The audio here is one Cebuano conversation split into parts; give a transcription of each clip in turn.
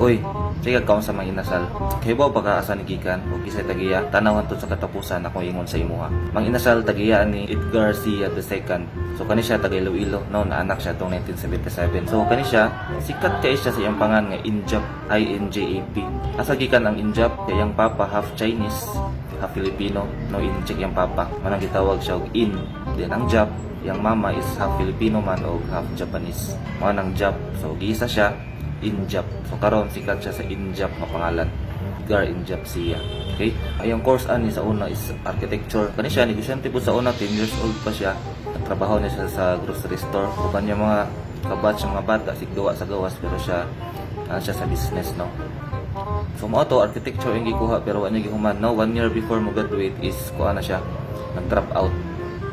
Uy, sige, kaon sa Mang Inasal. Kahibaw ba ka asa ni gikan o kinsay tag-iya? Tanaw hantod sa katapusan, ako ingon sa imuha. Mang Inasal, tag-iya ni Edgar Sia II. So kani siya taga Iloilo, no, naanak siya tong 1977. So kani siya sikat kay siya sa iyang pangalan nga Injap, Injap. Asa gikan ang Injap? Kay iyang papa half Chinese, half Filipino, no, Injek iyang papa. Manang gitawag siya og In. Then ang Jap, iyang mama is half Filipino man o half Japanese. Mao nang Jap. So giisa siya Injap. So karon sikat siya sa Injap nga pangalan. Edgar Injap siya. Okay? Ayong course ani sa una is architecture. Kani siya negosyante po sa una, 10 years old pa siya. Nagtrabaho niya siya sa grocery store. Uban niya mga kabatch, mga bata sigduwa sa gawas, pero siya siya sa business, no. So mao to, architecture yung gikuha pero wa niya gihuman, no. One year before mo graduate is kuha na siya, nag-drop out.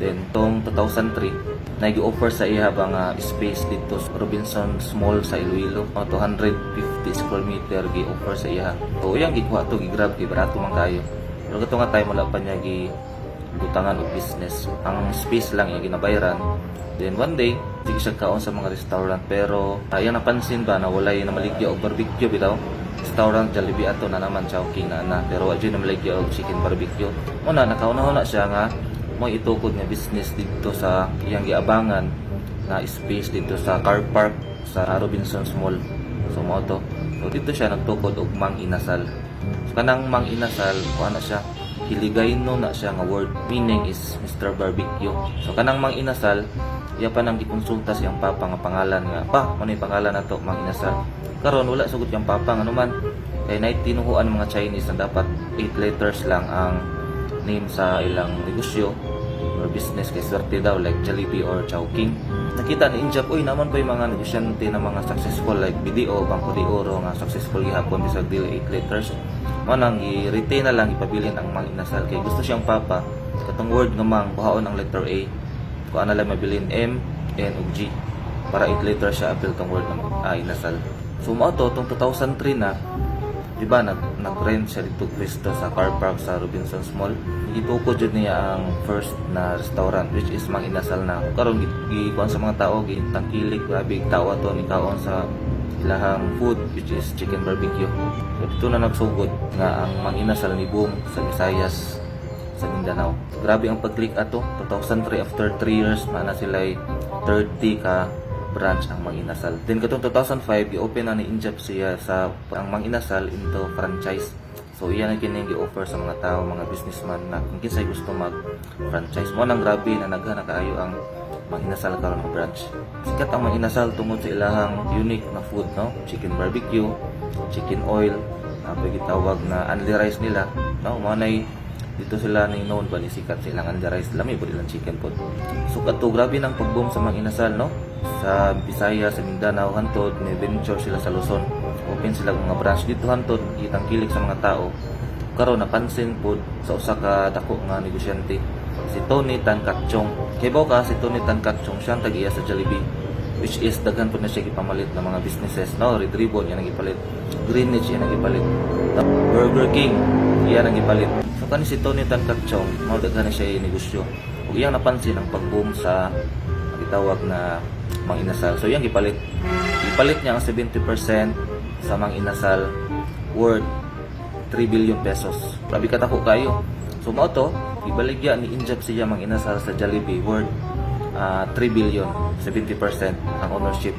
Then tong 2003, nag-offer sa iya ba nga space dito sa Robinson's Mall sa Iloilo. Mga 250 square meter gi-offer sa iya. So iyang gikuha to, gi-grab kay barato man kayo. Pero kato nga time, wala pa niya gi butangan og business. Ang space lang iya ginabayaran. Then one day, sige siya kaon sa mga restaurant, pero iyang napansin ba na walay namaligya og barbecue bitaw. Restaurant Jollibee ato na naman, Chowking na na, pero wa jud namaligya og chicken barbecue. Muna nakauna-una siya nga mo itukod nga business dito sa iyang giabangan na space dito sa car park sa Robinson's Mall. So mao to. So dito siya nagtukod og Mang Inasal. So kanang Mang Inasal, kuha na siya, Hiligayno na siya nga word, meaning is Mr. Barbecue. So kanang Mang Inasal, iya pa nang gikonsulta siyang papa nga pangalan nga pa, ano yung pangalan nato, Mang Inasal. Karon wala sugot yung papa, ngano man kay naay tinuhuan ng mga Chinese na dapat 8 letters lang ang name sa ilang negosyo or business kay swerte daw, like Jollibee or Chowking. Nakita ni Injap, uy, naman po yung mga negosyante na mga successful like BDO, Banco de Oro, nga successful gihapon bisag dili 8 letters. Mao nang i-retain na lang, ipabilin ang Mang Inasal kay gusto siyang papa katong word nga mang, kuhaon ang letter A. Kung ano lang mabilin, M, N ug G para 8 letters siya, apil tong word nga inasal. So mao to, tong 2003 na, di ba, nag-rent siya dito Cristo sa car park sa Robinson's Mall. Itukod jud niya ang first na restaurant, which is Mang Inasal na. Karon gikuan sa mga tao, gitangkilik, grabe tao ato ni kaon sa ilahang food, which is chicken barbecue. So dito na nagsugod nga ang Mang Inasal ni boom sa Visayas, sa Mindanao. Grabe ang pag-click ato, 2003, after 3 years na na sila 30 ka branch ang Mang Inasal. Then katong 2005, gi-open na ni Injap siya sa ang Mang Inasal into franchise. So iya na kini gi-offer sa mga tao, mga businessman na kung kinsay gusto mag franchise. Mo nang grabe na naghan na kaayo ang Mang Inasal karon nga branch. Sikat ang Mang Inasal tungod sa ilahang unique na food, no? Chicken barbecue, chicken oil, gitawag na only rice nila, no? Mo nay dito sila ni known ba ni sikat sa ilang only rice, lami po ilang chicken pod. So kadto, grabe nang pag-boom sa Mang Inasal, no? Sa Visayas, sa Mindanao, hantod ni venture sila sa Luzon. Open sila mga branch dito hantod gitangkilik sa mga tao. Karon napansin pod sa usa ka dako nga negosyante, si Tony Tan Caktiong. Kibaw ka si Tony Tan Caktiong, siya ang tag-iya sa Jollibee, which is daghan po na siya gipamalit na mga businesses, no? Red Ribbon yan ang gipalit, Greenwich yan ang gipalit, Burger King yan ang gipalit. So kani si Tony Tan Caktiong, mao daghan na siya negosyo ug iyang napansin ang pag-boom sa gitawag na Mang Inasal. So iyang gipalit, gipalit niya ang 70% sa Mang Inasal worth 3 billion pesos. Grabe katako kayo. So mao to, ibaligya ni Injap siya Mang Inasal sa Jollibee worth 3 billion, 70% ang ownership.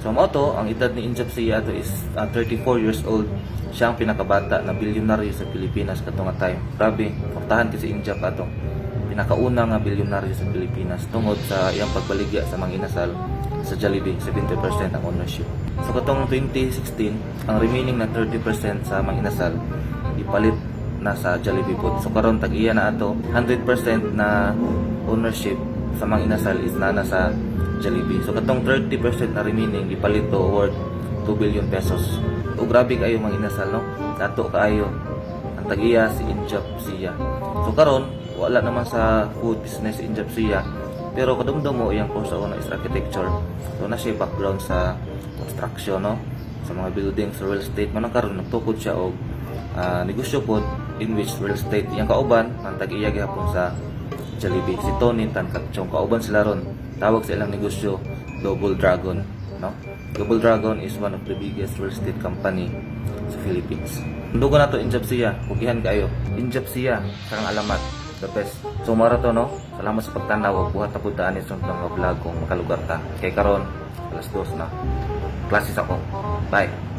So mao to, ang edad ni Injap siya ato is 34 years old. Siya ang pinakabata na bilyonaryo sa Pilipinas kato nga time. Grabe, portahan kasi Injap ato. Pinakauna nga bilyonaryo sa Pilipinas tungod sa iyang pagbaligya sa Mang Inasal sa Jollibee, 70% ang ownership. So katong 2016, ang remaining na 30% sa Mang Inasal ipalit na sa Jollibee po. So karon tag-iya na ato, 100% na ownership sa Mang Inasal is na nasa Jollibee. So katong 30% na remaining, ipalit to worth 2 billion pesos. O grabe kayo Mang Inasal, no? Dato kaayo. Ang tag-iya si Injap siya. So karon wala naman sa food business si Injap siya. Pero kadumdum mo, iyang course sa una is architecture. So na siya background sa construction, no? Sa mga buildings, sa real estate. Manang karon nagtukod siya og negosyo pod, in which real estate. Iyang kauban ang tag-iya gihapon sa Jollibee, si Tony Tan Caktiong. Kauban sila ron. Tawag sa ilang negosyo Double Dragon, no? Double Dragon is one of the biggest real estate company sa Philippines. Dugo na to injab siya, kugihan kayo. Injab siya, sarang alamat, the best. So mara to, no. Salamat sa pagtanaw ug buhat na pud ta ani sa mga vlog kung makalugar ta. Kay karon 2:00 na. Classes ako. Bye.